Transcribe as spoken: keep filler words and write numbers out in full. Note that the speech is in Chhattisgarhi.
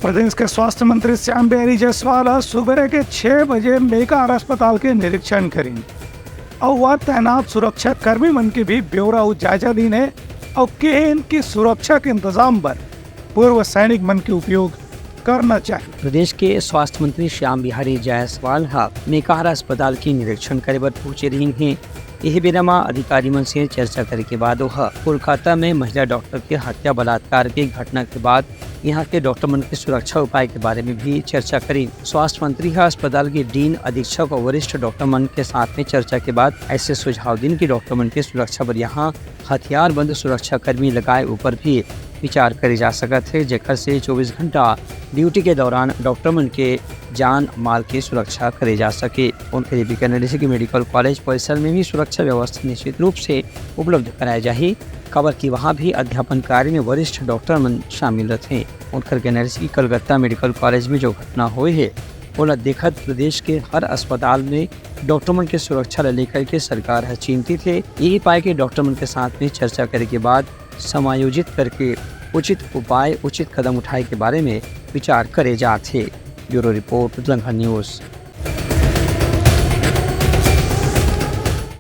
प्रदेश के स्वास्थ्य मंत्री श्याम बिहारी जायसवाल ह सुबेरे के छह बजे मेकाहारा अस्पताल के निरीक्षण करिन। अउ वह तैनात सुरक्षा कर्मी मन के भी ब्यौरा अउ जायजा लीन हे अउ केहेन कि सुरक्षा के इंतजाम बर पूर्व सैनिक मन के उपयोग करना चाहिए। प्रदेश के स्वास्थ्य मंत्री श्याम बिहारी जायसवाल ह मेकाहारा अस्पताल के निरीक्षण करे बर पहुंचे रहिन हे। यही बेरा म अधिकारी मन से चर्चा करे के बाद ओह कोलकाता में महिला डॉक्टर के हत्या बलात्कार के घटना के बाद यहाँ के डॉक्टर मन के सुरक्षा उपाय के बारे में भी चर्चा करिन। स्वास्थ्य मंत्री ह अस्पताल के डीन, अधीक्षक और वरिष्ठ डॉक्टर मन के साथ में चर्चा के बाद ऐसे सुझाव दिन कि डॉक्टर मन के सुरक्षा बर यहाँ हथियारबंद सुरक्षा कर्मी लगाए ऊपर भी विचार करे जा सकत हे, जेकर से चौबीस घंटा ड्यूटी के दौरान डॉक्टर मन के जान माल के सुरक्षा करे जा सके। उनकर ये भी कहना रहिसे कि मेडिकल कॉलेज परिसर में भी सुरक्षा व्यवस्था निश्चित रूप से उपलब्ध कराए जाही, काबर कि वहाँ भी अध्यापन कार्य में वरिष्ठ डॉक्टर मन शामिल रथे। उनकर कहना रहिसे कि कलकत्ता मेडिकल कॉलेज में जो घटना होए हे, ओला देखत प्रदेश के हर अस्पताल में डॉक्टर मन के सुरक्षा ला लेकर के सरकार ह चिंतित हे। यही पाए के डॉक्टर मन के साथ में चर्चा करे के बाद समायोजित करके उचित उपाय, उचित कदम उठाए के बारे में विचार करे जात हे। Bureau report, Langha news.